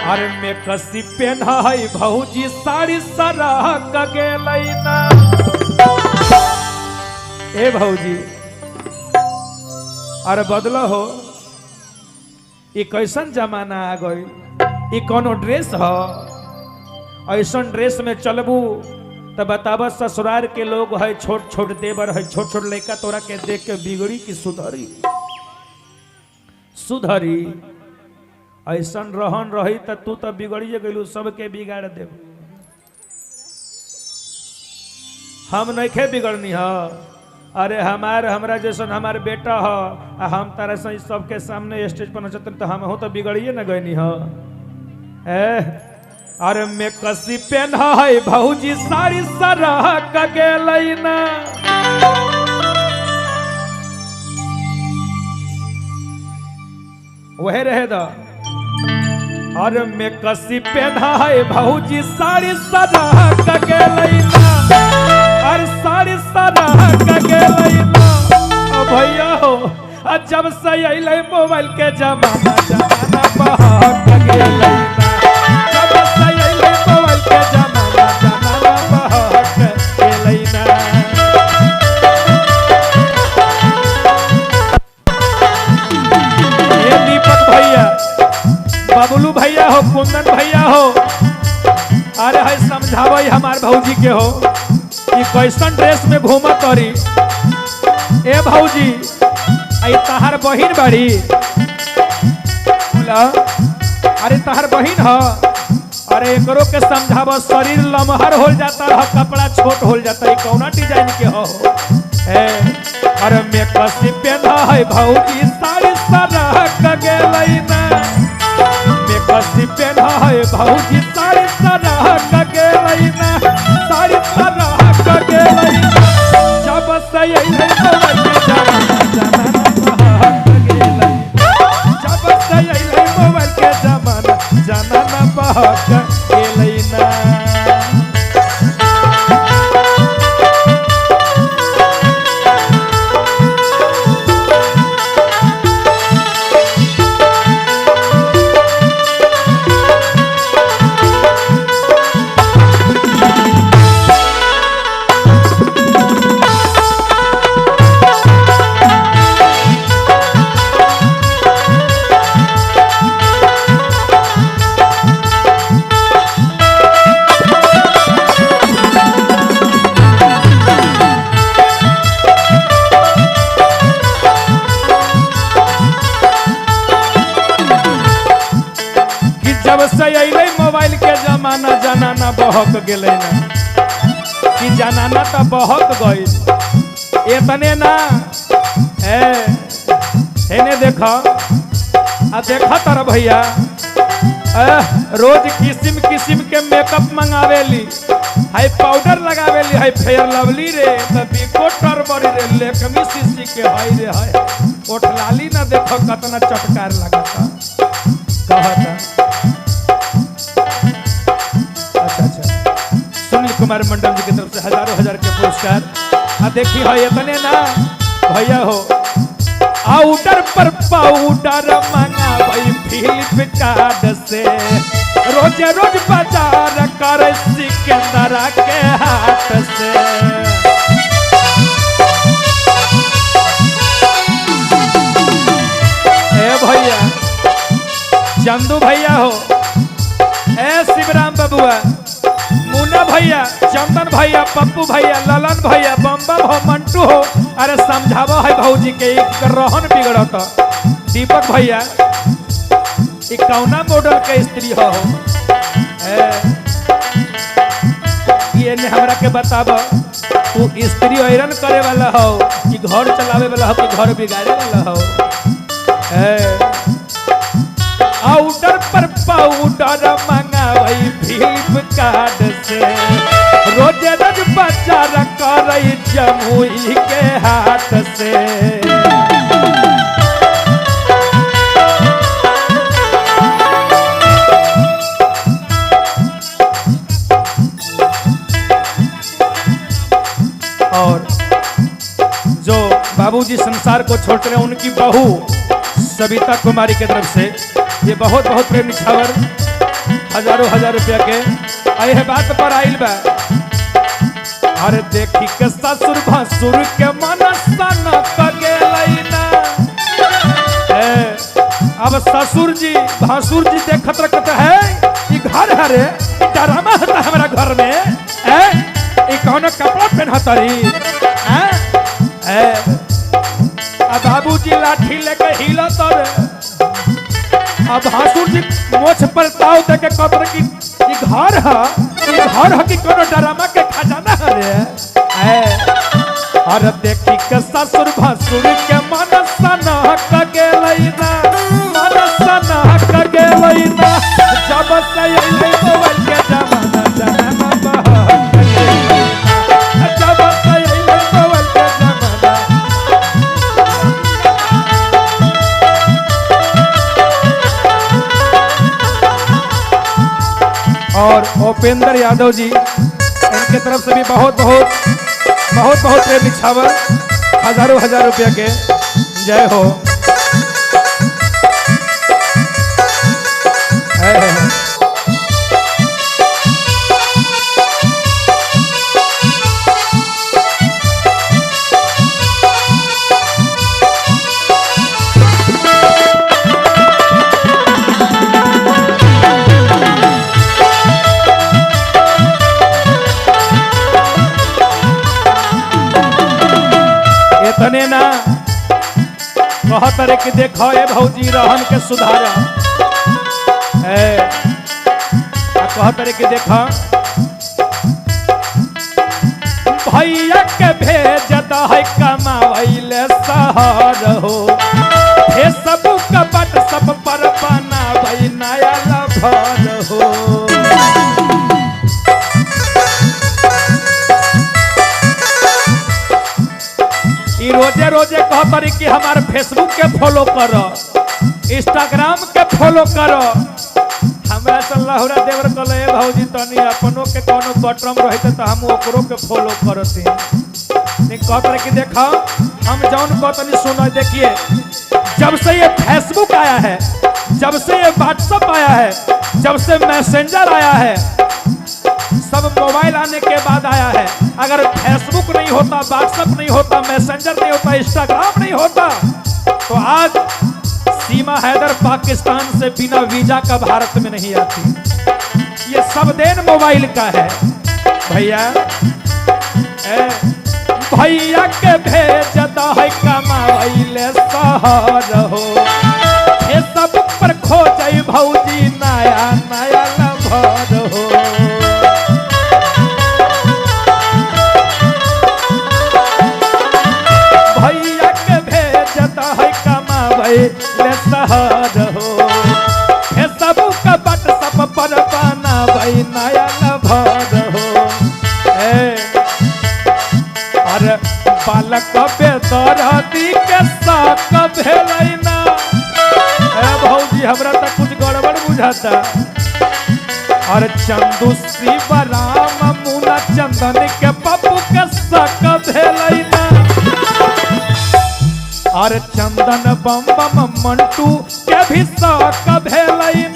अरे में कसी पेन्ह है भौजी साड़ी सरह गेलै ना। ए भौजी अरे बदलो हो, ई कैसन जमाना आ गई, ई कोनो ड्रेस ह? ऐसन ड्रेस में चलबू तो बताब ससुराल के लोग है, छोट छोट देवर है, छोट छोट लड़का तोरा के देख के बिगड़ी कि सुधरी? सुधरी। ऐसन रहन रही तो तू तो बिगड़िए गलू, सबके बिगाड़ देब। हम नइखे बिगड़नी ह, अरे हमार हमरा जैसन हमार बेटा ह, आ हम तारा से सबके सामने स्टेज पर नचत तो हम हो तो बिगड़िए न गईनी ह। ए अरे में कसी पेन्ह है भौजी साड़ी सरह गेलै ना। वह रहे द। अरे में कसी पेन्ह है भौजी साड़ी सरह गेलै ना, अरे साड़ी सरह गेलै ना। भैया हो आ जब से अइलै मोबाइल के जमाना, जमाना बहक गेलै ना। जब से अइलै मोबाइल के जमाना, जमाना बहक गेलै ना। ये दीपक भैया, बबलू भैया हो, कुंदन भैया हो, अरे है समझावई हमार भौजी के हो कि कैसन ड्रेस में घूमत तरी। ए भौजी आई तहार बहिन बाड़ी, बोला अरे तहार बहिन ह, अरे एकरो के समझाव शरीर लमहर हो जाता है, कपड़ा छोट हो जाता है, कौना डिजाइन के हो? ए अरे में कसी पेन्ह है भौजी साड़ी सरह गेलै ना। में कसी पेन्ह है भौजी साड़ी सरह गेलै ना, साड़ी सरह गेलै ना। जब से अइलै मोबाइल के जमाना, जमाना बहक गेलै। जब से अइलै मोबाइल के जमाना, जमाना बहक गेलै ना। कि जब से अइलै मोबाइल के जमाना, जनाना बहक गेलै ना। कि जनाना तो बहक गइल, एतने ना ए हेने देख आ देख तर भैया रोज किसिम किसिम के मेकअप मंगावेली, हाई पाउडर लगावेली, हाई फेयर लवली रे, त बिको टर्बरी रे, लेकमी सीसी के हाय रे हाय, ओठलाली ना देख कतना चटकार लगता कहता। अच्छा अच्छा, सुनील कुमार मंडल जी की तरफ से हजारों हजार के पुरस्कार। आ देखी है इतने ना भैया हो, आउटर पर पाउडर मंगावई फ्लिपकार्ट से, रोज रोज बाजार कर सिकंदरा के हाथ से। ए भैया चंदू भैया हो, ए शिवराम बबुआ, मुन्ना भैया, चंदन भैया, पप्पू भैया, ललन भैया, बम बम हो, मंटू हो, अरे समझावो है भौजी के एक रहन बिगड़त। दीपक भैया ई कौना मॉडल के स्त्री हो? ये ने हमरा के बताब, तू स्त्री ऐरन करे वाला हो कि घर चलावे वाला हो कि घर बिगाड़े वाला हो? आउटर पर पाउडर मंगावई फ्लिपकार्ट से, रोज रोज बाजार करई जमुई के हाथ से। और जो बाबूजी संसार को छोड़ रहे हैं उनकी बहू सविता कुमारी की तरफ से ये बहुत बहुत प्रेम निछावर। हजारों हजार रुपया के अहे बात पर आइल बा। अरे देखी के ससुर भसुर के मन सन गेलै ना। ए, अब ससुर जी भसुर जी देखत रखत है ई घर है रे, डरामा होता हमारा घर में। ए ई कौन कपड़ा पहनतरी? ए अब बाबूजी लाठी लेके हिलत रे। अब भासुर जी मोछ पर ताव दे के कहत कि ई घर है, ई घर है कि कोनो डरामा के खजाना है रे। ए अरे देखी के ससुर भसुर के मन सनक गेलै ना, मन सनक गेलै ना। जब से अइलै मोबाइल के जमाना, जमाना बहक गेलै ना। जब से अइलै मोबाइल के जमाना। और उपेंद्र यादव जी इनके तरफ से भी बहुत बहुत बहुत बहुत प्रेम निछावर हजारों हजार रुपया के। जय हो। है। इतने ना कहत रे कि देखो ए भौजी रहन के सुधार है। कहत रे कि देखो भैया के भेज है कमावैले शहर हो, हे सब कपट सब पर बनावै नया लभर हो। ई रोजे रोजे कहतरी कि हमारे फेसबुक के फॉलो करो, इंस्टाग्राम के फॉलो करो। हमरा से लहुरा देवर कहले ए भौजी तनी अपनो के कोनो बटम रहते तो हम ओकरो के फॉलो करती। नहीं कहतरी कि देखो हम जौन कहतनी सुनो। देखिए जब से ये फेसबुक आया है, जब से ये व्हाट्सअप आया है, जब से मैसेंजर आया है, सब मोबाइल आने के बाद आया है। अगर फेसबुक नहीं होता, व्हाट्सएप नहीं होता, मैसेंजर नहीं होता, इंस्टाग्राम नहीं होता, तो आज सीमा हैदर पाकिस्तान से बिना वीजा का भारत में नहीं आती। ये सब then mobile का है भैया। ए भैया के भेज है कमावैले शहर हो, हे सब पर खोजै भौजी नया नया लभर हो। भैया के भेजत है कमावै ले शहर हो, हे सब कपट सब पर बनावै नया लभर हो। ए अरे बालक बेदरदी के साक भेलै ना। ए भौजी हमरा त कुछ गड़बड़ बुझाता। अरे चंदू शिव राम मुना चंदन के पप्पू के साक भेलै ना। अरे चंदन बम बम मंटू के भी साक भेलै।